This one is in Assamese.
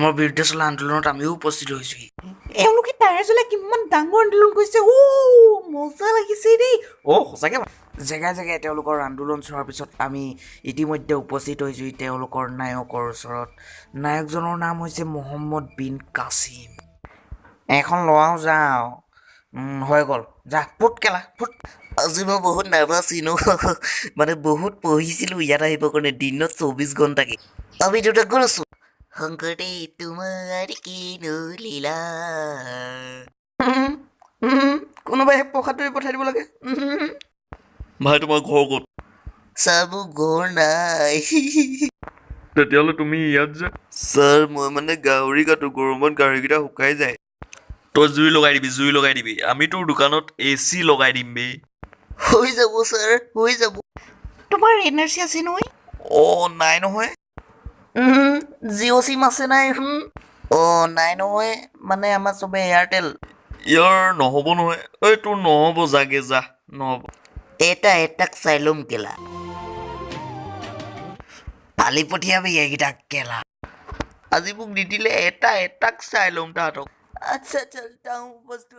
অসমৰ বিৰুদ্ধে চলা আন্দোলনত আমিও উপস্থিত হৈছোহি। এওঁলোকে টায়াৰ জ্বলাই কিমান ডাঙৰ আন্দোলন কৰিছে। অ' মজা লাগিছে দেই। অ' সঁচাকৈ। জেগাই জেগাই তেওঁলোকৰ আন্দোলন চোৱাৰ পিছত আমি ইতিমধ্যে উপস্থিত হৈছোহি তেওঁলোকৰ নায়কৰ ওচৰত। নায়কজনৰ নাম হৈছে মহম্মদ বিন কাছিম। এখন লোৱাও যাওঁ। হৈ গ'ল, যা, ফুট কেলা ফুট। আজি মই বহুত নাৰ্ভাছ, মানে বহুত পঢ়িছিলোঁ ইয়াত আহিবৰ কাৰণে দিনত 24 ঘণ্টাকে। আমি দুটা ক'ত আছোঁ? শংকৰদেৱ, তোমাৰ কিনো লীলা। কোনোবাই প্ৰসাদ ধৰি পঠাই দিব লাগে। ভাই, তোমাৰ ঘৰ ক'ত? ছাৰ, মোৰ ঘৰ নাই। তেতিয়াহ'লে তুমি ইয়াত যে? ছাৰ, মই মানে গাহৰি কাটো, গৰমত গাহৰিকেইটা শুকাই যায়। তই জুই লগাই দিবি, জুই লগাই দিবি। আমি তোৰ দোকানত এ চি লগাই দিম বে। হৈ যাব ছাৰ, হৈ যাব। তোমাৰ এন আৰ চি আছে নহয়? অ' নাই নহয়। জিঅ' চিম আছে নাই? অ' নাই নহয়, মানে আমাৰ চবে এয়াৰটেল। ইয়াৰ নহ'ব নহয়। ঐ, তোৰ নহ'ব, যাগে যা, নহ'ব। এটা এটাক চাই ল'ম কেলা। পালি পঠিয়াবি এইকেইটাক কেলা। আজি মোক নিদিলে এটা এটাক চাই ল'ম তাহাঁতক। আচ্ছা, চলতা হুঁ, বস্তু।